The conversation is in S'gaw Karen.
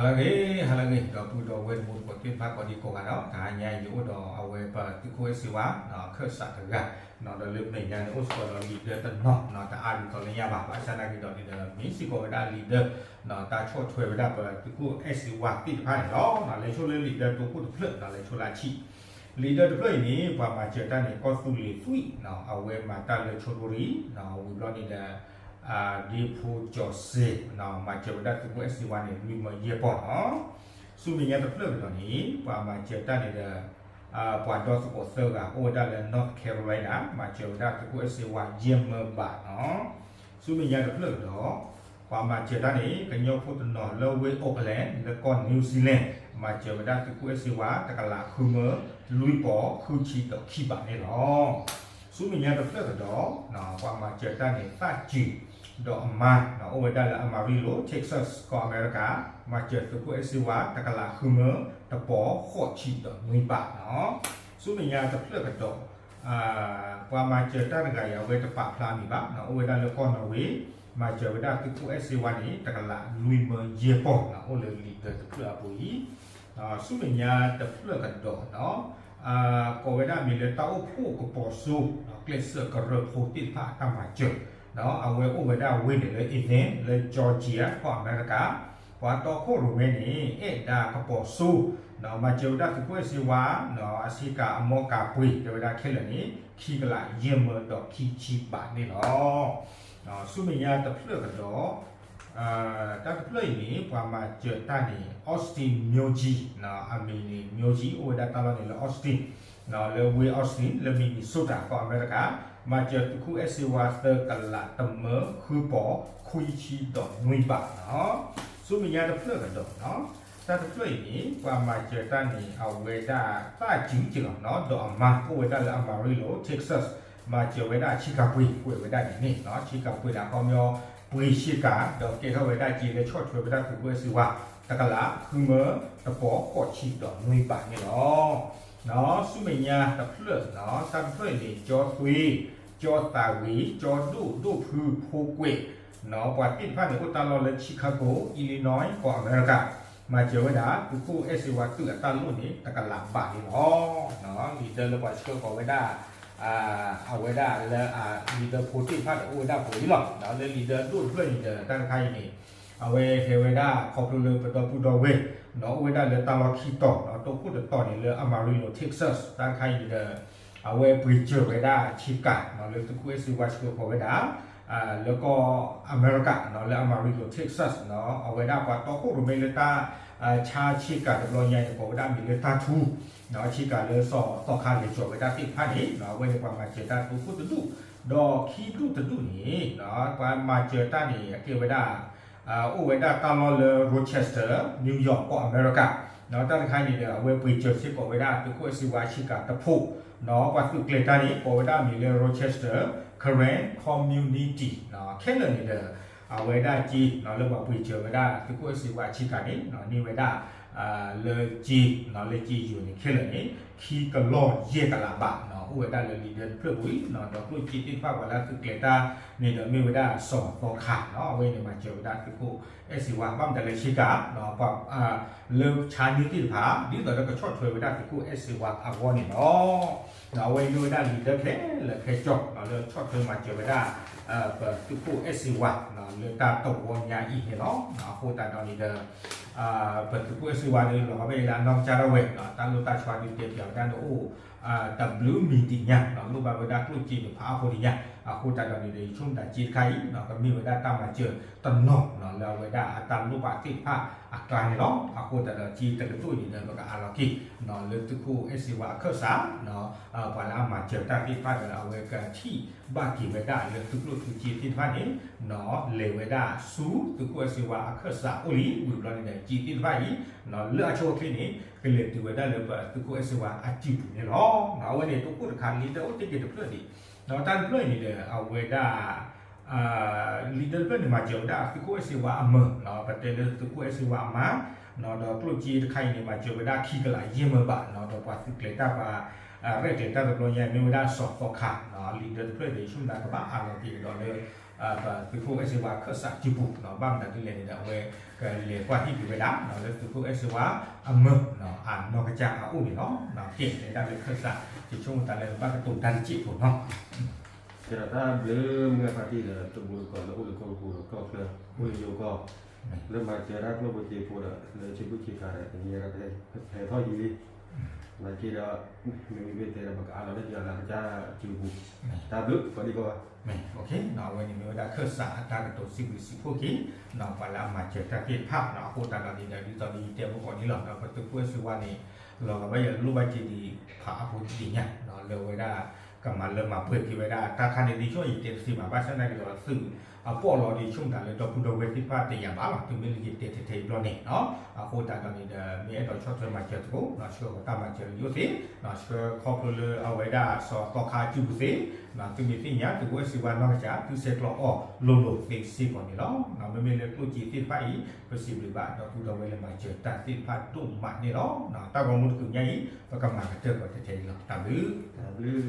ဟါလၢအဂ့ၤ ဟါလၢအဂ့ၤ ဒီပုၢ်ဒီဝဲၢ်တံၤသကိးသ့ၣ်တဖၣ်ကိးဒံကိးဂၤဒီး တဟါညါအံၤယအိၣ်ဒီးအဝဲပသုးခိၣ်အဲၣ်စ့ဝါ အခၢၣ်စးတဂၤ ဒီးလၢမဲာ်ညါန့ၣ်အိၣ်စ့ၢ်ကီးဒီး leader တနီၤ တအါဒ်သိးလၢညါဘၣ် ဘၣ်ဆၣ်သနာ်က့ဒီး leader မ့ၢ်စ့ၢ်ကီးဝဲဒၣ် leader တၢ်ဆီၣ်ထွဲဝဲဒၣ်ပသုးခိၣ်အဲၣ်စ့ဝါသ့ၣ်တဖၣ်န့ၣ်လီၤ. လဲၤဆိလၢ leader တိခိၣ်တဖျၢၣ် ဒီးလဲၤဆိလၢအဆံး leader တဖျၢၣ်အံၤန့ၣ် ပှၤမၤစၢၤတၢ်န့ၣ် ကီၢ်သူလ့ၤသွံၣ် အဝဲမၤတၢ်လၢ ချီဘိရံ ဝံၤဘျီန့ၣ်ဒီး ဒ့ဖိကၠီၤစ့ မၤစၢၤဝဲဒၣ်သုးခိၣ်အဲၣ်စ့ဝါန့ၣ် လွံၢ်မၢယဲၢ်ပီၢ်လီၤ. ဆူမဲာ်ညါတဖျၢၣ်ကဒီးန့ၣ် ပှၤမၤစၢၤတၢ်န့ၣ်ဒီး ပှၤဒီသကိးသၢဂၤ အိၣ်ဝဲဒၣ်လၢ North Carolina မၤစၢၤဝဲဒၣ်သုးခိၣ်အဲၣ်စ့ဝါယဲၢ်မၢဘးလီၤ. ဆူမဲာ်ညါတဖျၢၣ်ကဒီး ပှၤမၤစၢၤတၢ်န့ၣ် ကညီဖိတနီၤလၢဝ့ၢ် Auckland လၢကီၢ် New Zealand မၤစၢၤဝဲဒၣ်သုးခိၣ်အဲၣ်စ့ဝါ တကလးဃုမၢလွံၢ်ပီၢ်ဃုဆံဒီးခံဘးန့ၣ်လီၤ. ဆူမဲာ်ညါတဖျၢၣ်ကဒီး ပှၤမၤစၢၤတၢ်န့ၣ် သၣ်စူၤ ဒီးအမါ အိၣ်ဝဲဒၣ်လၢ Amarillo Texas ကီၢ်အမဲရကၤ မၤစၢၤသုးခိၣ်အဲၣ်စ့ဝါ တကလးဃုမၢတပီၢ်ဃိးဆံဒီးနွံဘးလီၤ. ဆူမဲာ်ညါတဖျၢၣ်ကဒီး ပှၤမၤစၢၤတၢ်တဂၤအံၤ အဝဲတပာ်ဖျါအမံၤဘၣ် အိၣ်ဝဲဒၣ်လၢကီၢ်နီၣ်ဝ့ မၤစၢၤဝဲဒၣ်သုးခိၣ်အဲၣ်စ့ဝါန့ၣ် တကလးလွံၢ်မၢယဲၢ်ပီၢ် အိၣ်လၢ leader တဖျၢၣ်အပူၤအံၤ ဆူမဲာ်ညါတဖျၢၣ်ကဒီး ကိးဝဲဒၣ်မ့ၢ်လၢတၢ်အိၣ်ဖှိၣ်ကပီၤစိ ကျဲးစၢးကရၢဖိသ့ၣ်တဖၣ်အတၢ်မၤစၢၤ အဝဲအိၣ်ဝဲဒၣ်ဝ့ၢ်န့ၣ်လၢ Athens လၢ Georgia ကီၢ်အမဲရကၤ ပှၤတီခိၣ်ရိၣ်မဲန့ၣ် အဲၣ်ဒၣ်ကပီၤစိ မၤစၢၤဝဲဒၣ်သုးခိၣ်အဲၣ်စ့ဝါ အဆ့ကၤအမီကၤပှ့ၤ တဲဝဲဒၣ်ခဲလၢာ်န့ၣ် ခံကလးယဲၢ်မၢဒီးခံဆံဘးန့ၣ်လီၤ. ဆူမဲာ်ညါတဖျၢၣ်ကဒီး တၢ်တဖျၢၣ်အံၤန့ၣ် ပှၤမၤစၢၤတၢ်န့ၣ် Austin မျိုးကြီး အမံၤန့ၣ် မျိုးကြီး အိၣ်ဝဲဒၣ်တၢ်လီၢ်န့ၣ်လၢ Austin လၢဝ့ၢ် Austin လၢ Minnesota ကီၢ်အမဲရကၤ မၤစၢၤသုးခိၣ်အဲၣ်စ့ဝါသၢကလးတမၢဃုပီၢ်ခွံဆံဒီးနွံဘးလီၤ. ဆူမဲာ်ညါတဖျၢၣ်ကဒီး တၢ်တဖျၢၣ်အံၤန့ၣ် ပှၤမၤစၢၤတၢ်န့ၣ် အဝဲဒၣ်သၣ်စူၤကလီၤ ဒီးအမါအိၣ်ဝဲဒၣ်လၢ Amarillo Texas မၤစၢၤဝဲဒၣ်ဆ့ကၤပှ့ၤ ကွဲးဝဲဒၣ်ဒ်န့ၣ် ဆ့ကၤပှ့ၤဒၣ်ခီပညီ ပှ့ၤဆ့ကၤ ဒီးကဲထီၣ်ဝဲဒၣ်စ့လၢဆီၣ်ထွဲဝဲဒၣ်သုးခိၣ်အဲၣ်စ့ဝါ တကလးဃုမၢတပီၢ်ဃိးဆံဒီးနွံဘးန့ၣ်လီၤ. ဆူမဲာ်ညါတဖျၢၣ် တၢ်တဖျၢၣ်အံၤန့ၣ် ကၠီသွ့ ကၠီသးဂ့ၤ ကၠီဒိၣ်ဒိၣ်ဖုဖိကွဲး ပှၤသ့ၣ်တဖၣ်န့ၣ် အိၣ်တၢ်လီၢ်လၢ Chicago Illinois ကီၢ်အမဲရကၤ မၤစၢၤဝဲဒၣ် သုးခိၣ်အဲၣ်စ့ဝါသုးအတၢ်လိၣ်န့ၣ် တကလးဘးန့ၣ်လီၤ. လံာ်ဒၢလၢပှၤဆှၢဃီၤဝဲဒၣ် အဝဲဒၣ်လၢ လံာ်ဒၢဖိသ့ၣ်တဖၣ်န့ၣ် အိၣ်ဝဲဒၣ်ပှဲၤလံလီၤ. လၢလံာ်ဒၢဒိၣ်တဖျၢၣ်န့ၣ်ဒီး တၢ်တခါအံၤန့ၣ် အဝဲဟဲဝဲဒၣ်ခီဖျိလၢပဒီပုၢ်ဒီဝဲၢ် အိၣ်ဝဲဒၣ်လၢတၢ်လီၢ်ခံတီၤ တိခိၣ်တတီၤန့ၣ်လၢ Amarillo Texas တၢ်တခါအံၤန့ၣ်ဒီး အဝဲပှ့ၤစၢၤဝဲဒၣ်ဆ့ကၤ လၢသုးခိၣ်အဲၣ်စ့ဝါဆှၢဃီၤဝဲဒၣ် လၢကီၢ်အမဲရကၤ လၢ Amarillo Texas အဝဲဒၣ်ပှၤတီခိၣ်ရိၣ်မဲလၢတၢ်ဆါဆ့ကၤတဘျီညါအံၤန့ၣ် ကိးဝဲဒၣ်မ့ၢ်လၢတၢ်ထူ ဆ့ကၤလၢစီၤသီခါလဲၤကၠီၤဝဲဒၣ်သ့ၣ်တဖၣ်န့ၣ် အဝဲန့ၣ်ပှၤမၤစၢၤတၢ်တိခိၣ်တဒူၣ် ဒီးခံဒူၣ်တဒူၣ်န့ၣ် ပှၤမၤစၢၤတၢ်န့ၣ် အကဲဝဲဒၣ် အိၣ်ဝဲဒၣ်တၢ်လီၢ်လၢ Rochester New York ကီၢ်အမဲရကၤ တၢ်တခါအံၤန့ၣ်ဒီး အဝဲပှ့ၤစၢၤစ့ၢ်ကီးဝဲဒၣ် သုးခိၣ်အဲၣ်စ့ဝါဆ့ကၤတဖိး ပှၤသုးကျဲၤတၢ်န့ၣ် ကိးဝဲဒၣ်မ့ၢ်လၢ Rochester Karen Community ခဲလၢာ်န့ၣ်ဒီး အဝဲဒၣ်စ့ လၢပှၤပှ့ၤစၢၤဝဲဒၣ် သုးခိၣ်အဲၣ်စ့ဝါဆ့ကၤန့ၣ် န့ၢ်ဝဲဒၣ် လၢစ့ လၢစ့ယိာ်န့ၣ်ခဲလၢာ်န့ၣ် ခံကလီၢ်ယဲၢ်ကလးဘး အိၣ်ဝဲဒၣ်လၢလံာ်ဒၢတဖျၢၣ်ပူၤအံၤ ဒီးကျိၣ်စ့သ့ၣ်တဖၣ် ပှၤလၢသုးကျဲၤတၢ်န့ၣ်ဒီးမ့ၢ်ဝဲဒၣ်စီၤသီခါ အဝဲန့ၣ်မၤစၢၤဝဲဒၣ်သုးခိၣ်အဲၣ်စ့ဝါ ဘၣ်မတၤလဲၣ်ဆ့ကၤ ပှၤ လၢဆါန့ၢ်သ့ၣ်တဖၣ် ဒ်သိးဒီးကဆီၣ်ထွဲဝဲဒၣ်သုးခိၣ်အဲၣ်စ့ဝါအဂီၢ်န့ၣ်လီၤ. အဝဲမ့ၢ်ဝဲဒၣ်လံာ်ဒၢခဲလၢာ်ခဲဆ့ လၢဆီၣ်ထွဲမၤစၢၤဝဲဒၣ် ပသုးခိၣ်အဲၣ်စ့ဝါ လၢတၢ်တဝီညါအံၤန့ၣ်လီၤ. အဃိသတးဒီးန့ၣ်ဒီး ပသုးခိၣ်အဲၣ်စ့ဝါန့ၣ် လီၤဂာ်ဖဲအံၤလၢအနီၢ်ကစၢ်ဒၣ်ဝဲ တၢ်လိၣ်တၢ်ဆီဒုးတဲပၠးဝဲဒၣ်န့ၣ်အိၣ် တဘျုးမံၤဒံးညါ လိၣ်ဘၣ်ဝဲဒၣ်ကျိၣ်စ့န့ၣ်ဖးအါဖိဒံးညါ အဃိသတးဒီးန့ၣ်ဒီး ယဆိကမိၣ်တၢ်စ့တခါအံၤ ကမ့ၢ်ဝဲဒၣ်တၢ်မၤစၢၤတနီၤ လၢအဝဲဒၣ်အတၢ်လိၣ်ဘၣ်သ့ၣ်တဖၣ်အကျါန့ၣ်လီၤ. အဃိသတးဒီးစ့တကဒိၣ်အံၤန့ၣ်ဒီး ပကအးလီၤက့ၤ လၢသုးခိၣ်အဲၣ်စ့ဝါအခၢၣ်စး ပှၤလၢအမၤစၢၤတၢ်သ့ၣ်တဖၣ်ဒီး အဝဲကထံၣ်ဘၣ်က့ၤဝဲဒၣ်လၢသုးကျိၣ်သုးစ့သ့ၣ်တဖၣ်န့ၣ် လဲၤဝဲဒၣ်ဆူသုးခိၣ်အဲၣ်စ့ဝါအခၢၣ်စးအိၣ်လံ ဝံၤဘျီန့ၣ်ဒီး စ့သ့ၣ်တဖၣ်အံၤ လၢအဆိအချ့န့ၣ် ကလဲၤတုၤဝဲဒၣ်လၢပသုးခိၣ်အဲၣ်စ့ဝါအစုပူၤန့ၣ်လီၤ. အဝဲန့ၣ်တခိၣ်တခါလံာ်ဒၢအိၣ်တ့ၢ်က့ၤတဖျၢၣ်ဒံး တၢ်တဖျၢၣ်အံၤန့ၣ်ဒီး အဝဲဒၣ် လံာ်ဒၢတဖျၢၣ်န့ၣ် မၤစၢၤဝဲဒၣ်သုးခိၣ်အဲၣ်စ့ဝါအမၢၤ ပတဲလၢသုးခိၣ်အဲၣ်စ့ဝါအမါ ဒီးကျိၣ်စ့တခါအံၤန့ၣ် မၤစၢၤဝဲဒၣ်ခံကလးယဲၢ်မၢဘး ဒီးပှၤသုးကျဲၤတၢ်ပှၤ ရဲၣ်ကျဲၤတၢ်တဘျီညါ မ့ၢ်ဝဲဒၣ်စီၤသီခါ လံာ်ဒၢတဖျၢၣ်န့ၣ် ယဆိကမိၣ်ကဘၣ်အးလီၤက့ၤကဒီးလၢ ပသုးခိၣ်အဲၣ်စ့ဝါခၢၣ်စးစုပူၤ ဘၣ်မနုၤဒ်လဲၣ်န့ၣ်ဒီး အဝဲကလဲၤကွၢ်ဟ့ၣ်က့ၤဝဲဒၣ် လၢသုးခိၣ်အဲၣ်စ့ဝါအမၢ အနီၢ်ကစၢ်အအိၣ်န့ၣ်လီၤ. ကဲလဲၤဒၣ်လၢခၢၣ်စး ယဆိကမိၣ်သးလၢဘၣ်ကတိၤတၢ်တစဲးဖိနီၤ ကဲဒီးတၢ်ဘျုးမုၢ်ဂၤဖါတံၢ်ဒီး တဘူးတကီၢ်လၢအိၣ်လၢကီၢ်ပူၤဒီးကီၢ်ချၢ အိၣ်လၢယိၤကီၢ် လၢမၤစၢၤတၢ်ကျိၣ်ဖိစ့ဖိဒီး လၢဆံဘုၣ်ဆံခါဒီး တနံၤဒီး ဟဲထီၣ်ယံၤလံ နာ်က့ဒီး မ့မ့ၢ်တဲဒီး ပကအါလီၤလၢယွၤလၢကစၢ်စုပူၤ တၢ်ဘျုးကိးဒံကိးဂၤ အဝဲန့ၣ်မ့ၢ်ဝဲဒၣ်ခၢၣ်စးအတၢ်ကတိၤစံးဘျုးစံးဖှိၣ်က့ၤ ပှၤလၢအမၤစၢၤတၢ်သ့ၣ်တဖၣ် အဃိသတးဒီးန့ၣ်ဒီး ဒ်သိးဒီးယတဲမုၢ်ကီးန့ၣ်လီၤ ဒီးပသုးခိၣ်အဲၣ်စ့ဝါန့ၣ် လီၤဂာ်ဘၣ်ယၤလိၣ်ဘၣ်က့ၤဒံးဖးအါဖိဒံးညါ လၢအဝဲဒၣ် ကမၤလၢမၤပှဲၤက့ၤဝဲဒၣ် တၢ်ခါန့ၣ်ဒ်ဆိယတဲတသ့ဘၣ် ဘၣ်ဆၣ်သနာ်က့ဒီးသုးအပီၣ်လီၤဒီး ဆိကမိၣ်သးလၢဒီပုၢ်ဒီဝဲၢ်သ့ၣ်တဖၣ်တယာ်ဘၣ်လီၤ တုၤမ့ၢ်လၢယတဲထဲထဲအံၤဘျီန့ၣ် အဃိသတးဒီးန့ၣ်ဒီး မ့ၢ်အဲၣ်ဒိးဆီၣ်ထွဲမၤစၢၤသကိး ဆှၢဃီၤတၢ်မၤစၢၤလၢယအိၣ်သ့ ဆှၢခီဖျိလၢအဝဲဒၣ်စီၤသီခါစုပူၤသ့ သုမ့ၢ်သ့ၣ်ညါ သုးခိၣ်အဲၣ်စ့ဝါနီၢ်ကစၢ် သုဆဲးကျိးအီၤလိၤလိၤသ့စ့ၢ်ကီးန့ၣ်လီၤ. မ့မ့ၢ်လၢကျိၣ်စ့သ့ၣ်တဖၣ်အံၤ ပစံးဘျုးဘၣ်ဒီပုၢ်ဒီဝဲၢ်လၢမၤစၢၤတၢ်သ့ၣ်တဖၣ်ဒိၣ်မးန့ၣ်လီၤ. တၢ်ဂီၤမူတကုၤညါအံၤ ပကမၤကတၢၢ်ကီးထဲထဲအံၤလီၤ. တၢ်ဘျုး တၢ်ဘျုး